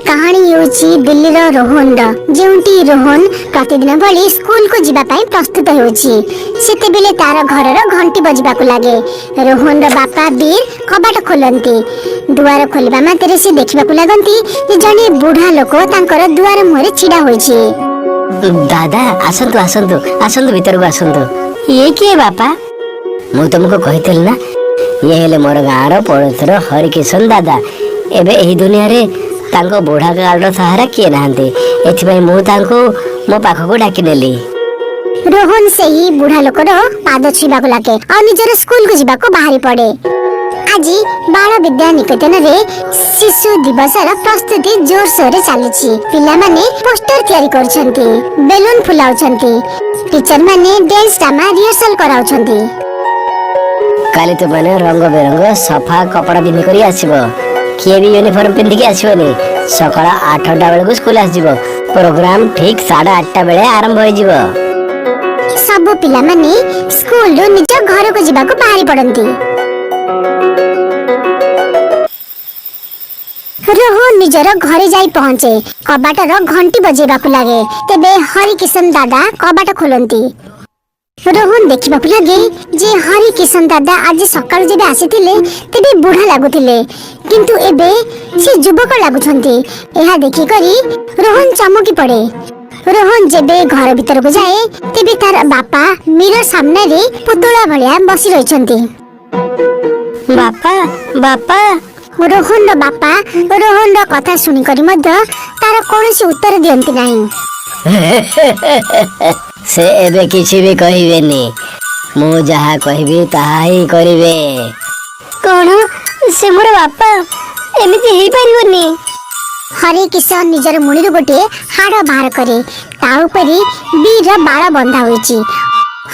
କାହାଣୀ ହେଉଛି ଦିଲ୍ଲୀର ରୋହନର, ଯେଉଁଠି ରୋହନ ପ୍ରତିଦିନ ଭଳି ସ୍କୁଲକୁ ଯିବା ପାଇଁ ପ୍ରସ୍ତୁତ ହେଉଛି। ସେତେବେଳେ ତାର ଘରର ଘଣ୍ଟି ବଜିବାକୁ ଲାଗେ। ରୋହନର ବାପା ବୀର କବାଟ ଖୋଲନ୍ତି। ଦୁଆର ଖୋଲିବା ମାତ୍ରେ ସେ ଦେଖିବାକୁ ଲାଗନ୍ତି ଯେ ଜଣେ ବୁଢା ଲୋକ ତାଙ୍କର ଦୁଆର ମୁହଁରେ ଛିଡା ହୋଇଛି। ଦାଦା, ଆସନ୍ତୁ ଆସନ୍ତୁ ଆସନ୍ତୁ, ଭିତରକୁ ଆସନ୍ତୁ। ଇଏ କିଏ ବାପା? ମୁଁ ତୁମକୁ କହିଥିଲି ନା, ଇଏ ହେଲେ ମୋର ଗାଁର ପଡ଼ୋଶର ହରିକିଶନ ଦାଦା। ଏବେ ଏହି ଦୁନିଆରେ ତାଙ୍କ ବୁଢ଼ା କାଳର ସାହାରା କିଏ ନାହାନ୍ତି। ଏଥିପାଇଁ ମୁଁ ତାଙ୍କୁ ମୋ ପାଖକୁ ଡାକି ନେଲି। ରୋହନ ସେହି ବୁଢା ଲୋକର ପାଦ ଛୁଇଁବାକୁ ଲାଗେ ଆଉ ନିଜର ସ୍କୁଲକୁ ଯିବାକୁ ବାହାରି ପଡେ। ଆଜି ବାଳ ବିଦ୍ୟା ନିକେତନରେ ଶିଶୁ ଦିବସର ପ୍ରସ୍ତୁତି ଜୋରସୋରରେ ଚାଲିଛି। ପିଲାମାନେ ପୋଷ୍ଟର ତିଆରି କରୁଛନ୍ତି, ବେଲୁନ ଫୁଲାଉଛନ୍ତି, ଟିଚର ମାନେ ଡ୍ୟାନ୍ସ ଡ୍ରାମା ରିହର୍ସାଲ କରାଉଛନ୍ତି। କାଲି ତୁମେ ରଙ୍ଗ ବେରଙ୍ଗ ସଫା କପଡ଼ା ପିନ୍ଧି କରି ଆସିବ। କିଏ ବି ୟୁନିଫର୍ମ ପିନ୍ଧିକି ଆସିବନି। ସକାଳ 8ଟା ବେଳକୁ ସ୍କୁଲ ଆସିଯିବ। ପ୍ରୋଗ୍ରାମ ଠିକ 8:30 ବେଳେ ଆରମ୍ଭ ହେଇଯିବ। ସବୁ ପିଲାମାନେ ସ୍କୁଲରୁ ନିଜ ଘରକୁ ଯିବାକୁ ବାହାରି ପଡନ୍ତି। ରୋହନ ନିଜର ଘରେ ଯାଇ ପହଞ୍ଚେ। କବାଟର ଘଣ୍ଟି ବଜେଇବାକୁ ଲାଗେ। ତେବେ ହରିକିଶନ ଦାଦା କବାଟ ଖୋଲନ୍ତି। ରୋହନ ଦେଖିବାକୁ ଲାଗେ ଯେ ହରିକିଶନ ଦାଦା ଆଜି ସକାଳୁ ଯେବେ ଆସିଥିଲେ, ତେବେ ବୁଢା ଲାଗୁଥିଲେ, କିନ୍ତୁ ଏବେ ସେ ଯୁବକ ଲାଗୁଛନ୍ତି। ଏହା ଦେଖିକରି ରୋହନ ଚମକି ପଡେ। ରୋହନ ଯେବେ ଘର ଭିତରକୁ ଯାଏ, ତେବେ ତାର ବାପା ମିରର ସାମ୍ନାରେ ପୁତୁଳା ଭଳିଆ ବସି ରହିଛନ୍ତି। ବାପା, ବାପା! ରୋହନର ବାପା ରୋହନର କଥା ଶୁଣିକରି ମଧ୍ୟ ତାର କୌଣସି ଉତ୍ତର ଦିଅନ୍ତି ନାହିଁ। ସେ ଏବେ କିଛି ବି କହିବେନି। ମୁଁ ଯାହା କହିବି ତାହା ହିଁ କରିବେ। କଣ? ସେ ମୋର ବାପା? ଏମିତି ହେଇପାରିବନି। ହରି କିଶନ ନିଜର ମୁଣିରୁ ଗୋଟିଏ ହାଡ଼ ବାହାର କରେ। ତା ଉପରେ ବୀରର ବାଳ ବନ୍ଧା ହୋଇଛି।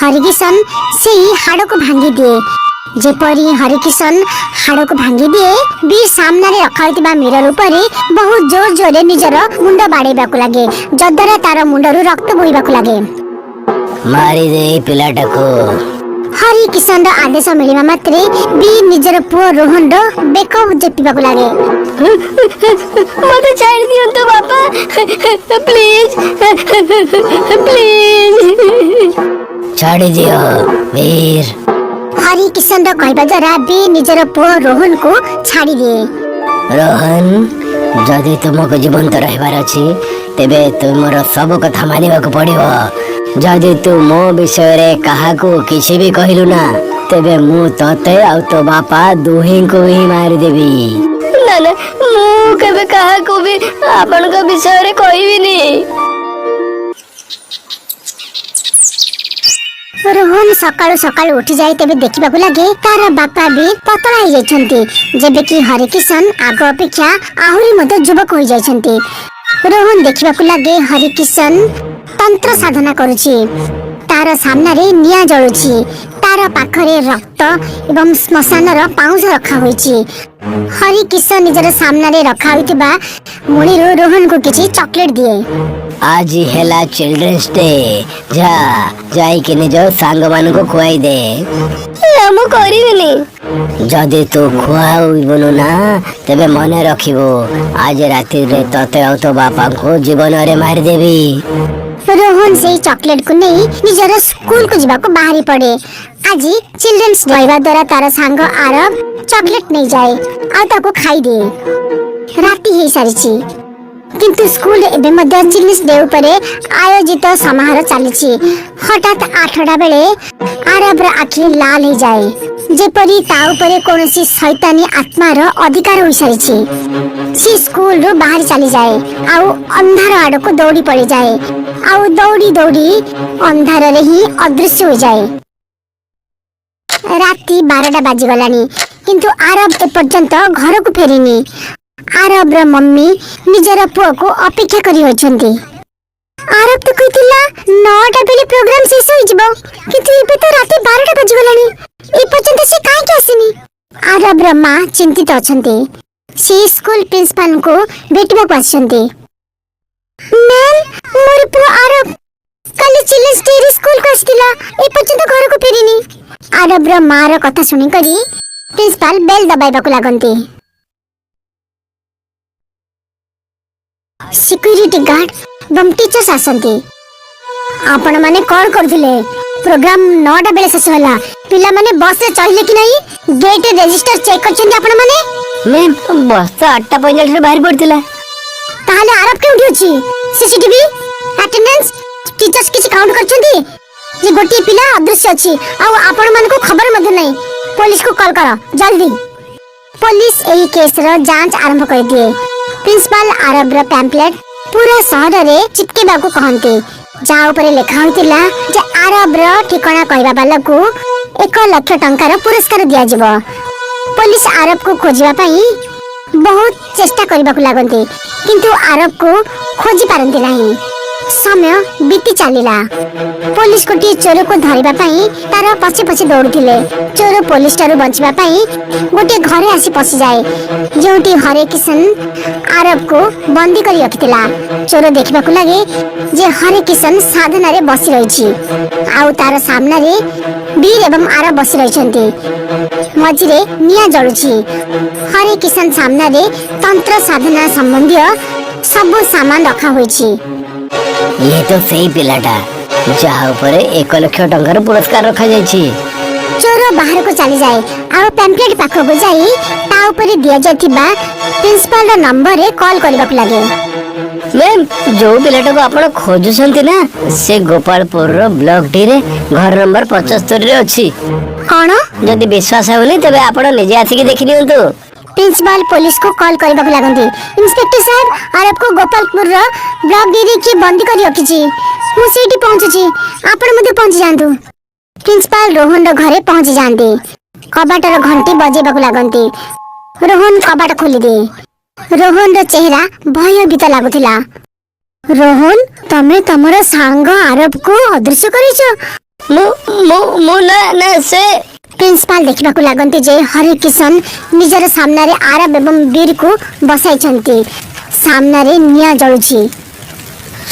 ହରିକିଶନ ସେଇ ହାଡ଼କୁ ଭାଙ୍ଗି ଦିଏ। ଯେପରି ହରିକିଶନ ହାଡ଼କୁ ଭାଙ୍ଗି ଦିଏ, ବୀର ସାମ୍ନାରେ ରଖା ହୋଇଥିବା ମିରର ଉପରେ ବହୁତ ଜୋର ଜୋରରେ ନିଜର ମୁଣ୍ଡ ବାଡ଼େଇବାକୁ ଲାଗେ, ଯଦ୍ୱାରା ତାର ମୁଣ୍ଡରୁ ରକ୍ତ ବୋହିବାକୁ ଲାଗେ। ମାରିଦେ ଏଇ ପିଲାଟାକୁ। ହରି କିଶନର ଆଦେଶ ମିଳିବା ମାତ୍ରେ ବୀର ନିଜର ପୁଅ ରୋହନର ବେକ ଚେପିବାକୁ ଲାଗେ। ମତେ ଛାଡ଼ି ଦିଅନ୍ତୁ ବାପା, ପ୍ଲିଜ ପ୍ଲିଜ, ଛାଡ଼ି ଦିଅ ବୀର। ହରି କିଶନର କହିବା ଦ୍ୱାରା ବୀର ନିଜର ପୁଅ ରୋହନକୁ ଛାଡ଼ି ଦିଏ। ରୋହନ, ଯଦି ତୁମକୁ ଜୀବନ୍ତ ରହିବାର ଅଛି, ତେବେ ତୁମର ସବୁ କଥା ମାନିବାକୁ ପଡ଼ିବ। ଯଦି ତୁ ମୋ ବିଷୟରେ କାହାକୁ କିଛି ବି କହିଲୁ ନା, ତେବେ ମୁଁ ତତେ ଆଉ ତୋ ବାପା ଦୁହିଁଙ୍କୁ ହିଁ ମାରିଦେବି। ନା ନା, ମୁଁ କେବେ କାହାକୁ ବି ଆପଣଙ୍କ ବିଷୟରେ କହିବିନି। ରୋହନ ସକାଳୁ ସକାଳୁ ଉଠିଯାଏ। ତେବେ ଦେଖିବାକୁ ଲାଗେ ତାର ବାପା ବି ପତଳା ହେଇଯାଇଛନ୍ତି, ଯେବେ କି ହରିକିଶନ ଆଗ ଅପେକ୍ଷା ଆହୁରି ମଧ୍ୟ ଯୁବକ ହୋଇଯାଇଛନ୍ତି। ରୋହନ ଦେଖିବାକୁ ଲାଗେ ହରିକିଶନ ତନ୍ତ୍ର ସାଧନା କରୁଛି। ତାର ସାମ୍ନାରେ ନିଆଁ ଜଳୁଛି। ତାର ପାଖରେ ରକ୍ତ ଏବଂ ଶ୍ମଶାନର ପାଉଁଶ ରଖା ହୋଇଛି। ହରିକିଶନ ନିଜର ସାମ୍ନାରେ ରଖା ହୋଇଥିବା ମୁଣିରୁ ରୋହନକୁ କିଛି ଚକୋଲେଟ ଦିଏ। ଆଜି ହେଲା ଚିଲଡ୍ରେନ୍ସ ଡେ। ଯା, ଯାଇକି ନିଜ ସାଙ୍ଗମାନଙ୍କୁ ଖୁଆଇ ଦେ। ନା, ମୁଁ କରିବିନି। ଯଦି ତୁ ଖୁଆଇବୁନୁ ନା, ତେବେ ମନେ ରଖିବୁ, ଆଜି ରାତିରେ ତତେ ଆଉ ତୋ ବାପାଙ୍କୁ ଜୀବନରେ ମାରିଦେବି। ରୋହନ ସେଇ ଚକୋଲେଟକୁ ନେଇ ନିଜର ସ୍କୁଲକୁ ଯିବାକୁ ବାହାରି ପଡେ। ଆଜି ଚିଲଡ୍ରେନ୍ସ ରହିବା ଦ୍ୱାରା ତାର ସାଙ୍ଗ ଆରବ ଚକୋଲେଟ ନେଇଯାଏ ଆଉ ତାକୁ ଖାଇଦିଏ। ରାତି ହେଇସାରିଛି, କିନ୍ତୁ ସ୍କୁଲରେ ଏବେ ମଧ୍ୟ ଚିଲଡ୍ରେନ୍ସ ଡେ ଉପରେ ଆୟୋଜିତ ସମାରୋହ ଚାଲିଛି। ହଠାତ୍ 8ଟା ବେଳେ ଆରବର ଆଖି ଲାଲ ହେଇଯାଏ, ଯେପରି ତା ଉପରେ କୌଣସି ଶୈତାନୀ ଆତ୍ମାର ଅଧିକାର ହୋଇସାରିଛି। ସେ ସ୍କୁଲରୁ ବାହାରି ଚାଲିଯାଏ ଆଉ ଅନ୍ଧାର ଆଡକୁ ଦୌଡ଼ି ପଳିଯାଏ ଆଉ ଦୌଡ଼ି ଦୌଡ଼ି ଅନ୍ଧାରରେ ହିଁ ଅଦୃଶ୍ୟ ହୋଇଯାଏ। ରାତି 12ଟା ବାଜିଗଲାଣି, କିନ୍ତୁ ଆରବ ଏପର୍ଯ୍ୟନ୍ତ ଘରକୁ ଫେରିନି। ଆରବର ମମ୍ମି ନିଜର ପୁଅକୁ ଅପେକ୍ଷା କରି ରହିଛନ୍ତି। ଆରବ ତ କହିଥିଲା 9ଟା ବେଳେ ପ୍ରୋଗ୍ରାମ ଶେଷ ହୋଇଯିବ, କିନ୍ତୁ ଏବେ ତ ରାତି 12ଟା ବାଜିଗଲାଣି। ଏପର୍ଯ୍ୟନ୍ତ ସେ କାହିଁକି ଆସିନି? ଆରବର ମା ଚିନ୍ତିତ ଅଛନ୍ତି। ସେ ସ୍କୁଲ ପ୍ରିନ୍ସିପାଲଙ୍କୁ ଭେଟିବାକୁ ଆସିଛନ୍ତି। ମ୍ୟାମ୍, ମୋର ପୁଅ ଆରବ କାଲି ଚିଲଡ୍ରେନ୍ସ ଡେରେ ସ୍କୁଲକୁ ଆସିଥିଲା, ଏପର୍ଯ୍ୟନ୍ତ ଘରକୁ ଫେରିନି। ଆରବର ମାର କଥା ଶୁଣିକରି ପ୍ରିନ୍ସିପାଲ ବେଲ୍ ଦବାଇବାକୁ ଲାଗନ୍ତି। ସିକ୍ୟୁରିଟି ଗାର୍ଡ ଏବଂ ଟିଚର୍ସ ଆସନ୍ତି। ଆପଣମାନେ କଣ କରୁଥିଲେ? ପ୍ରୋଗ୍ରାମ 9ଟା ବେଳେ ଶେଷ ହେଲା। ପିଲାମାନେ ବସରେ ଚଢିଲେ କି ନାହିଁ, ଗେଟ୍ ରେଜିଷ୍ଟର ଚେକ୍ କରିଛନ୍ତି ଆପଣମାନେ? ମ୍ୟାମ୍, ବସ୍ ତ 8:45ରେ ବାହାରି ପଡ଼ିଥିଲା। ତାହେଲେ ଆରବ କେଉଁଠି ଅଛି? ସିସିଟିଭି, ଆଟେଣ୍ଡାନ୍ସ, ଟିଚର୍ସ କିଛି କାଉଣ୍ଟ କରିଛନ୍ତି ଯେ ଗୋଟିଏ ପିଲା ଅଦୃଶ୍ୟ ଅଛି ଆଉ ଆପଣମାନଙ୍କୁ ଖବର ମଧ୍ୟ ନାହିଁ? ପୋଲିସକୁ କଲ୍ କର ଜଲ୍ଦି। ପୋଲିସ ଏହି କେସର ଯାଞ୍ଚ ଆରମ୍ଭ କରିଦିଏ। ପ୍ରିନ୍ସିପାଲ ଆରବର ପ୍ୟାମ୍ପଲେଟ ପୁରା ସହରରେ ଚିପକେଇବାକୁ କହନ୍ତି, ଯାହା ଉପରେ ଲେଖା ହୋଇଥିଲା ଯେ ଆରବର ଠିକଣା କହିବା ବାଲାକୁ 1 ଲକ୍ଷ ଟଙ୍କାର ପୁରସ୍କାର ଦିଆଯିବ। ପୋଲିସ ଆରବକୁ ଖୋଜିବା ପାଇଁ ବହୁତ ଚେଷ୍ଟା କରିବାକୁ ଲାଗନ୍ତି, କିନ୍ତୁ ଆରବକୁ ଖୋଜି ପାରନ୍ତି ନାହିଁ। ସମୟ ବିତି ଚାଲିଲା। ପୋଲିସ ଗୋଟିଏ ଚୋରକୁ ଧରିବା ପାଇଁ ତାର ପଛେ ପଛେ ଦୌଡୁଥିଲେ। ଚୋର ପୋଲିସ ଠାରୁ ବଞ୍ଚିବା ପାଇଁ ଗୋଟିଏ ଘରେ ଆସି ପଶିଯାଏ, ଯେଉଁଠି ହରେ କିଶନ ଆରବକୁ ବନ୍ଦୀ କରି ରଖିଥିଲା। ଚୋର ଦେଖିବାକୁ ଲାଗେ ଯେ ହରେ କିଶନ ସାଧନାରେ ବସି ରହିଛି ଆଉ ତାର ସାମ୍ନାରେ ବୀର ଏବଂ ଆରବ ବସି ରହିଛନ୍ତି। ମଝିରେ ନିଆଁ ଜଳୁଛି। ହରେ କିଶନ ସାମ୍ନାରେ ତନ୍ତ୍ର ସାଧନା ସମ୍ବନ୍ଧୀୟ ସବୁ ସାମାନ ରଖା ହୋଇଛି। ଇଏ ତ ସେଇ ପିଲାଟା ଯାହା ଉପରେ 1 ଲକ୍ଷ ଟଙ୍କାର ପୁରସ୍କାର ରଖାଯାଇଛି। ଚୋର ବାହାରକୁ ଚାଲିଯାଏ ଆଉ ପ୍ୟାମ୍ପଲେଟ ପାଖକୁ ଯାଇ ତା ଉପରେ ଦିଆଯାଇଥିବା ପ୍ରିନ୍ସିପାଲର ନମ୍ବରରେ କଲ୍ କରିବାକୁ ଲାଗେ। ମ୍ୟାମ୍, ଯୋଉ ପିଲାଟାକୁ ଆପଣ ଖୋଜୁଛନ୍ତି ନା, ସେ ଗୋପାଳପୁରର ବ୍ଲକ ଡିରେ ଘର ନମ୍ବର 75ରେ ଅଛି। କଣ? ଯଦି ବିଶ୍ୱାସ ହେଉନି, ତେବେ ଆପଣ ନିଜେ ଆସିକି ଦେଖି ନିଅନ୍ତୁ। ପ୍ରିନ୍ସିପାଲ ପୋଲିସକୁ କଲ୍ କରିବାକୁ ଲାଗନ୍ତି। ଇନ୍ସପେକ୍ଟର ସାହେବ, ଆରବକୁ ଗୋପାଳପୁରର ବ୍ଲକ ଡିରେ କିଏ ବନ୍ଦୀ କରି ରଖିଛି। ମୁଁ ସେଇଠି ପହଞ୍ଚୁଛି, ଆପଣ ମଧ୍ୟ ପହଞ୍ଚି ଯାଆନ୍ତୁ। ପ୍ରିନ୍ସିପାଲ ରୋହନର ଘରେ ପହଞ୍ଚି ଯାଆନ୍ତି। କବାଟର ଘଣ୍ଟି ବଜେଇବାକୁ ଲାଗନ୍ତି। ରୋହନ କବାଟ ଖୋଲିଦିଏ। ରୋହନର ଚେହେରା ଭୟଭୀତ ଲାଗୁଥିଲା। ରୋହନ, ତମେ ତମର ସାଙ୍ଗ ଆରବକୁ ଅଦୃଶ୍ୟ କରିଛ? ମୁଁ ମୁଁ ମୁଁ ନା ନା, ସେ ପ୍ରିନ୍ସିପାଲ ଦେଖିବାକୁ ଲାଗନ୍ତି ଯେ ହରି କିଶନ ନିଜର ସାମ୍ନାରେ ଆରବ ଏବଂ ବୀରକୁ ବସାଇଛନ୍ତି। ସାମ୍ନାରେ ନିଆଁ ଜଳୁଛି।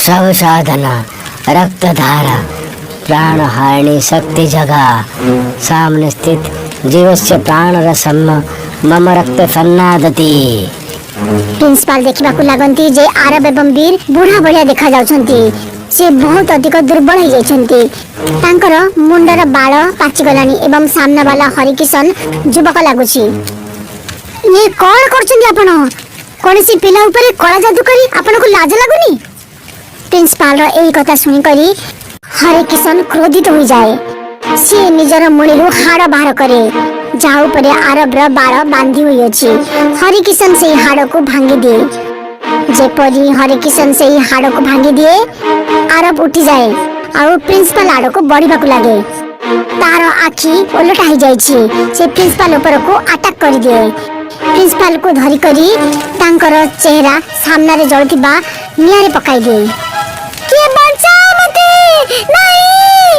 ସବୁ ସାଧନା ରକ୍ତଧାରା ପ୍ରାଣହାରିଣୀ ଶକ୍ତି ଜଗା सामने स्थित जीवस्य प्राण रसम मम रक्त सन्नादति। ପ୍ରିନ୍ସିପାଲ ଦେଖିବାକୁ ଲାଗନ୍ତି ଯେ ଆରବ ଏବଂ ବୀର ବୁଢା ଭଳିଆ ଦେଖାଯାଉଛନ୍ତି। ସେ ବହୁତ ଅଧିକ ଦୁର୍ବଳ ହେଇଯାଇଛନ୍ତି। ତାଙ୍କର ମୁଣ୍ଡର ବାଳ ପାଚିଗଲାଣି ଏବଂ ସାମ୍ନାବାଲା ହରିକିଶନ ଯୁବକ ଲାଗୁଛି। ଇଏ କଣ କରୁଛନ୍ତି ଆପଣ? କୌଣସି ପିଲା ଉପରେ କଳା ଯାଦୁ କରି ଆପଣଙ୍କୁ ଲାଜ ଲାଗୁନି? ପ୍ରିନ୍ସିପାଲର ଏଇ କଥା ଶୁଣିକରି ହରିକିଶନ କ୍ରୋଧିତ ହୋଇଯାଏ। ସିଏ ନିଜର ମୁଣିରୁ ହାଡ଼ ବାହାର କରେ, ଯାହା ଉପରେ ଆରବର ବାଳ ବାନ୍ଧି ହୋଇଅଛି। ହରିକିଶନ ସେଇ ହାଡ଼କୁ ଭାଙ୍ଗିଦିଏ। ଯେପରି ହରିକିଶନ ସେଇ ହାଡ଼କୁ ଭାଙ୍ଗିଦିଏ, ଆରବ ଉଠିଯାଏ ଆଉ ପ୍ରିନ୍ସିପାଲ ଆଡ଼କୁ ବଢିବାକୁ ଲାଗେ। ତାର ଆଖି ଓଲଟା ହେଇଯାଇଛି। ସେ ପ୍ରିନ୍ସିପାଲ ଉପରକୁ ଆଟାକ୍ କରିଦିଏ। ପ୍ରିନ୍ସିପାଲକୁ ଧରିକରି ତାଙ୍କର ଚେହେରା ସାମ୍ନାରେ ଜଳୁଥିବା ନିଆଁରେ ପକାଇଦିଏ। କିଏ ବଞ୍ଚାଅ ମତେ! ନାଇଁ!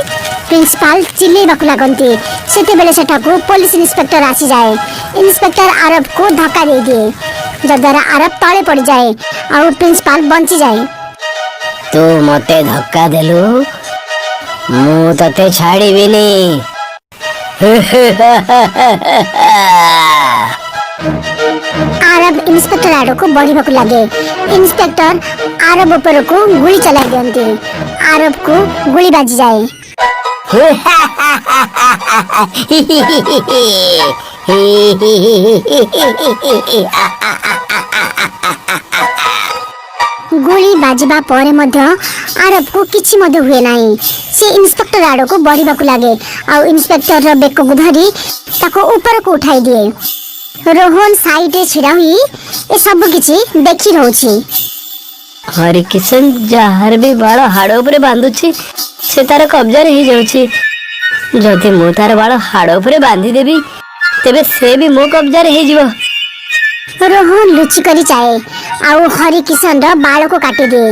ପ୍ରିନ୍ସିପାଲ ଚିଲେଇବାକୁ ଲାଗନ୍ତି। ସେତେବେଳେ ସେଠାକୁ ପୋଲିସ ଇନ୍ସପେକ୍ଟର ଆସିଯାଏ। ଇନ୍ସପେକ୍ଟର ଆରବକୁ ଧକ୍କା ଦେଇଦିଏ, ଯଦ୍ୱାରା ଆରବ ତଳେ ପଡ଼ିଯାଏ ଆଉ ପ୍ରିନ୍ସିପାଲ ବଞ୍ଚିଯାଏ। ତୁ ମତେ ଧକ୍କା ଦେଲୁ? ମୁଁ ତତେ ଛାଡ଼ିବିନି। ଆରବ ଇନ୍ସପେକ୍ଟର ଆଡ଼କୁ ବଢିବାକୁ ଲାଗେ। ଇନ୍ସପେକ୍ଟର ଆରବ ଉପରକୁ ଗୁଳି ଚଲାଇ ଦିଅନ୍ତି। ଆରବକୁ ଗୁଳି ବାଜିଯାଏ। ଗୁଳି ବାଜିବା ପରେ ମଧ୍ୟ ଆରବକୁ କିଛି ମଧ୍ୟ ହୁଏ ନାହିଁ। ସେ ଇନ୍ସପେକ୍ଟର ଆଡ଼କୁ ବଢିବାକୁ ଲାଗେ ଆଉ ଇନ୍ସପେକ୍ଟରର ବେକକୁ ଧରି ତାକୁ ଉପରକୁ ଉଠାଇ ଦିଏ। ରୋହନ ସାଇଡରେ ଛିଡ଼ା ହୋଇ ଏସବୁ କିଛି ଦେଖି ରହୁଛି। ହରିକିଶନ ଯାହାର ବି ବାଳ ହାଡ଼ ଉପରେ ବାନ୍ଧୁଛି, ସେ ତାର କବ୍ଜାରେ ହେଇଯାଉଛି। ଯଦି ମୁଁ ତାର ବାଳ ହାଡ଼ ଉପରେ ବାନ୍ଧିଦେବି, ତେବେ ସେ ବି ମୋ କବ୍ଜାରେ ହେଇଯିବ। ରୋହନ ଲୁଚି କରି ଯାଏ ଆଉ ହରିକିଶନର ବାଳକୁ କାଟିଦିଏ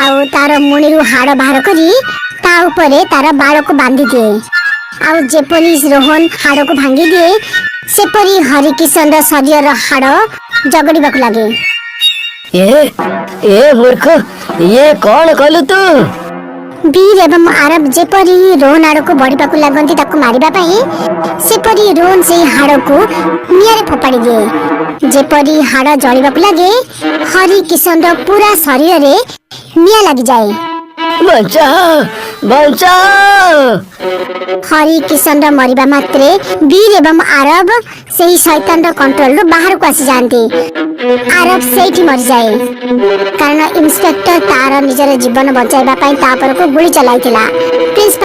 ଆଉ ତାର ମୁଣିରୁ ହାଡ଼ ବାହାର କରି ତା ଉପରେ ତାର ବାଳକୁ ବାନ୍ଧି ଦିଏ। ଆଉ ଯେପରି ରୋହନ ହାଡ଼କୁ ଭାଙ୍ଗି ଦିଏ, ସେପରି ହରିକିଶନର ଶରୀରର ହାଡ଼ ଜଗଡ଼ିବାକୁ ଲାଗେ। ଏ ଏ ମୂର୍ଖ, ଇଏ କଣ କଲୁ ତୁ? ବୀର ଏବଂ ଆରବ ଯେପରି ରୋହନ ଆଡ଼କୁ ବଢ଼ିବାକୁ ଲାଗନ୍ତି ତାକୁ ମାରିବା ପାଇଁ, ସେପରି ରୋହନ ସେଇ ହାଡ଼କୁ ନିଆଁରେ ଫୋପାଡ଼ି ଦିଏ। ଯେପରି ହାଡ଼ ଜଳିବାକୁ ଲାଗେ, ହରି କିଶନର ପୁରା ଶରୀରରେ ନିଆଁ ଲାଗିଯାଏ। ବଞ୍ଚାଅ, ବଞ୍ଚାଅ! ହରି କିଶନର ମରିବା ମାତ୍ରେ ବୀର ଏବଂ ଆରବ ସେହି ଶୈତାନର କଣ୍ଟ୍ରୋଲରୁ ବାହାରକୁ ଆସିଯାଆନ୍ତି। ଆରବ ସେଇଠି ମରିଯାଏ, କାରଣ ଇନ୍ସପେକ୍ଟର ତାର ନିଜର ଜୀବନ ବଞ୍ଚାଇବା ପାଇଁ ତା ଉପରକୁ ଗୁଳି ଚଲାଇଥିଲା। ପ୍ରିନ୍ସିପାଲ